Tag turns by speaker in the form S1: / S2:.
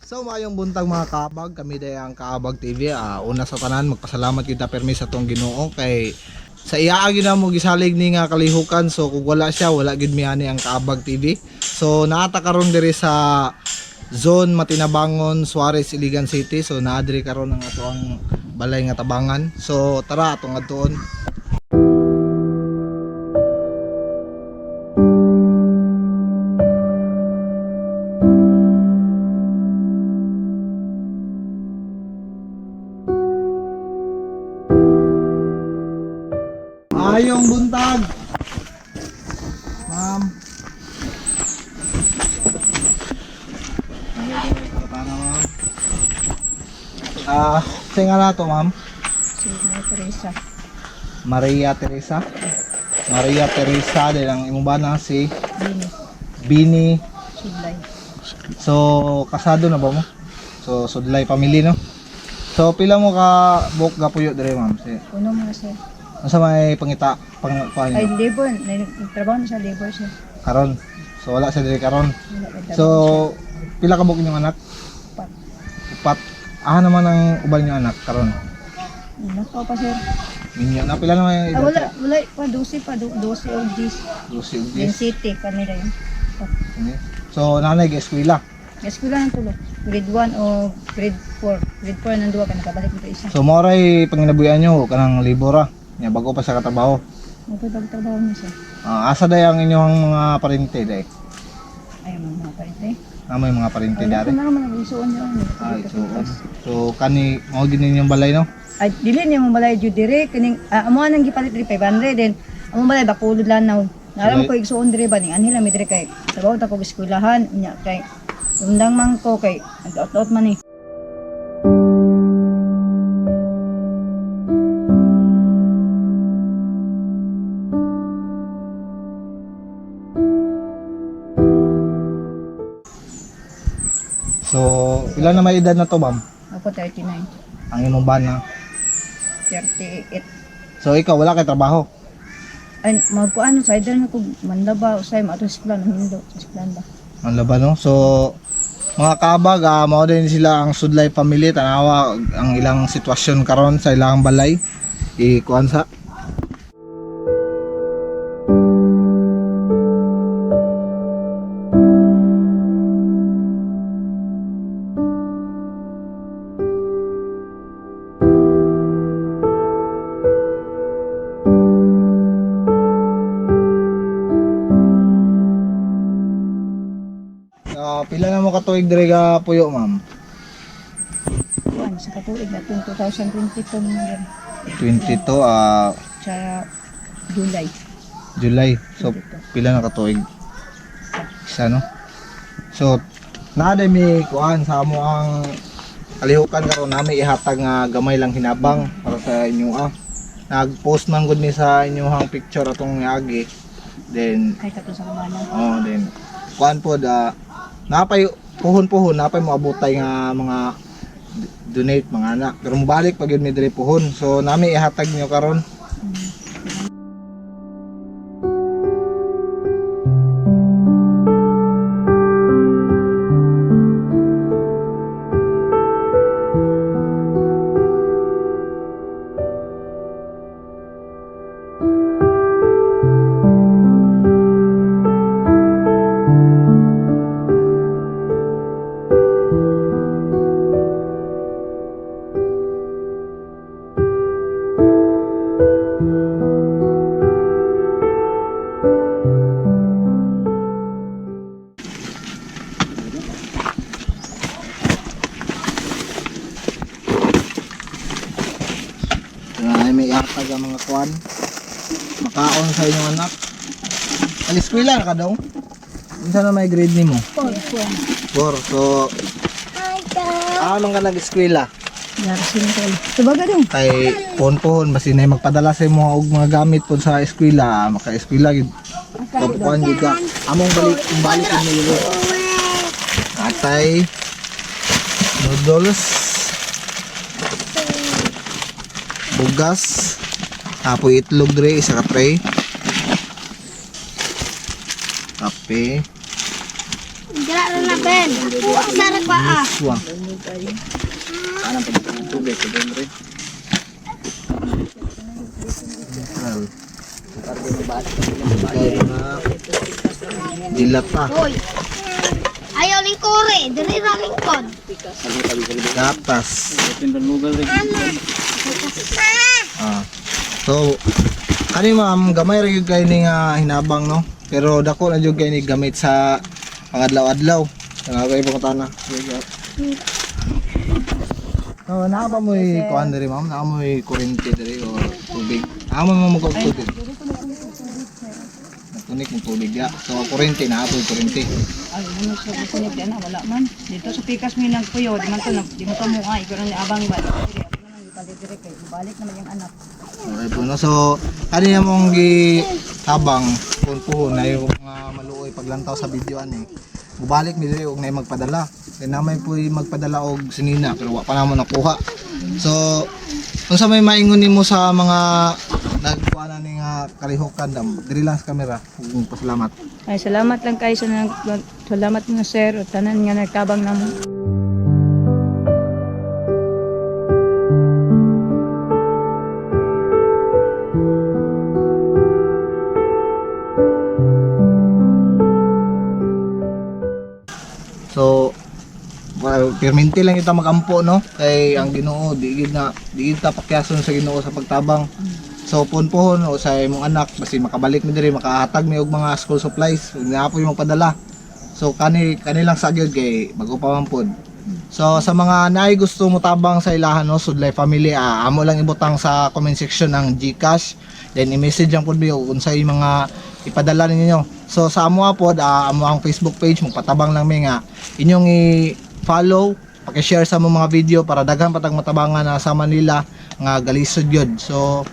S1: So maayong buntag, mga kaabag, kami day ang Kaabag TV. Una sa tanan, magpasalamat kita permi sa atong Ginoo kay sa iya gyud na mo gisalig ni nga kalihukan. So kung wala siya, wala gyud mi ani ang Kaabag TV. So naata karon diri sa Zone Matinabangon, Suarez, Iligan City. So naa diri karon ang ato ang balay nga tabangan. So tara, atong adtuon. Maayong buntag. Ma'am. Paano, ma'am? Sa nga na to, ma'am?
S2: Si Maria Teresa.
S1: Maria Teresa. Maria Teresa din ang imong bana si
S2: Bini.
S1: Bini.
S2: Sudlay.
S1: So kasado na ba mo? So sudlay family, no? So pila mo ka buok gapuyo dire, ma'am? Si
S2: Puno mo na sir.
S1: unsa may pangita pang kuan
S2: Ay,
S1: niyo?
S2: labor. Nagtrabaho na sa labor siya.
S1: Karon. So wala sa dire karon.
S2: Wala kay
S1: So pila ka buok inyong anak?
S2: Upat.
S1: Upat. Ah, naman ang uban inyong anak karon?
S2: Nakaw pa, sir.
S1: Minyo na pila naman yung
S2: Ah, wala, wala pa, 12 pa, 12 o 10.
S1: 12 ug
S2: Yung
S1: 10.
S2: city, kanila yun.
S1: Ini. So nanay ga eskwela.
S2: Eskwela ng tulo. Grade 1 o grade 4. Grade 4 nang duwa ka, nakabalik nito isa.
S1: So mo ray panginabuyan nyo kanang libora. Nya bago pa sa katrabaho.
S2: Okay, pagtrabaho niya sir.
S1: Asa day ang inyong mga parente day?
S2: Ay, mga parente.
S1: Namoy mga parente
S2: Ay,
S1: dari.
S2: ako na naman, nag-isuon niya.
S1: Ay, so kani mao gid ninyong balay, no?
S2: Ay, dili niya mong balay jud dire kining amo nang gipalit diri 500 then among balay bakulod lanaw. Naram ko igsuon dire ba ning anhi lang mi dire kay trabaho ta ko eskwelahan unya kay undang man ko kay nag-out man ni.
S1: So pila na may edad na to, ma'am?
S2: Ako 39,
S1: Ang imong bana.
S2: 38.
S1: So ikaw wala kay trabaho.
S2: Ay magkuan sa idol na ko mandaba usay maato sa eskwelahan hindo sa eskwelahan ba.
S1: Ang laban, no? So mga kabag, mao din sila ang Sudlay family, tanawa ang ilang sitwasyon karon sa ilang balay. I-kuan sa pila na mo katuig diri ga puyo, ma'am?
S2: Kuan sa katuig na 2022 man dire
S1: 22
S2: sa July.
S1: July. So pila na katuig? Isa, no? So naa day mi kuan sa amo ang kalihukan karon, nami ihatag nga gamay lang hinabang para sa inyo ah. Nag-post man gud mi sa inyong picture atong niagi. Then
S2: Ay kato sa kamana.
S1: oh, then kuan pod, napay puhon-puhon, napay mo abutay nga mga donate mga anak. Pero mobalik pag yun mi diri puhon. So nami ihatag niyo karon. Ay, may ihatag ang mga kuan. Makaon sa inyong anak. Aliskwela na ka daw? Unsa na may grade nimo?
S2: 4.
S1: 4. So, anong ka nag-eskwela?
S2: Larsin ko. Tubaga dong.
S1: Kay pohon-pohon basi na magpadala sa imo og mga gamit pud sa eskwela, maka-eskwela gid. Kuan gid ka. Among balik balik ang nilo. Atay noodles, bugas, apoy itlog dre isa ka tray. Kape.
S3: Ben. Sara pa ah.
S1: Kuha. Central. Kaya mga dilata.
S3: Hoy. Ayaw lingkore, diri ra lingkod.
S1: Gatas. Ah. So, kani ma'am, gamay ra gyud kay ni nga hinabang, no? Pero dako na jud kay ni gamit sa pangadlaw-adlaw. Nagay pa tana. Oh, naa ba mo'y kuan diri, ma'am? Naa mo'y kuryente diri o tubig? Naa mo mo og tubig. Nagkunik mo tubig ya. So kuryente na apoy kuryente.
S2: Ay, ano sa kunik na wala man. Dito sa pikas mi nagpuyo, di man to di mo to mo ay pero ni abang ba. Diri ako na lang gipalit diri kay balik naman yung anak.
S1: Okay po, no? So, ano yung mong gitabang kung puhon na yung mga maluoy paglantaw sa video ani. Mubalik mi diri og nay magpadala. Kay namay po'y magpadala og sinina pero wa pa namo nakuha. So, unsa may maingon nimo sa mga nagkuha na ni nga kalihokan dam diri lang sa kamera ug pasalamat.
S2: Ay, salamat lang kayo sa nag salamat mga sir o tanan nga nagtabang namo.
S1: So, well, pirminti lang kita magampo, no, kay ang Ginoo di gid na di gid ta pakyason sa Ginoo sa pagtabang. So pun-puhon o sa imong anak basi makabalik mi diri, makahatag mi og mga school supplies ug naa po yung magpadala. So kani kani lang sa gyud kay bago pa man pod. So sa mga naay gusto mo tabang sa ilahan, no, Sudlay family, amo lang ibutang sa comment section ang GCash, then i-message lang pod mi og unsay mga ipadala ninyo. So sa amo pod, amo ang Facebook page, magpatabang lang mi nga inyong i-follow, paki-share sa among mga video para daghan patag matabangan na sa Manila nga galisod gyud. So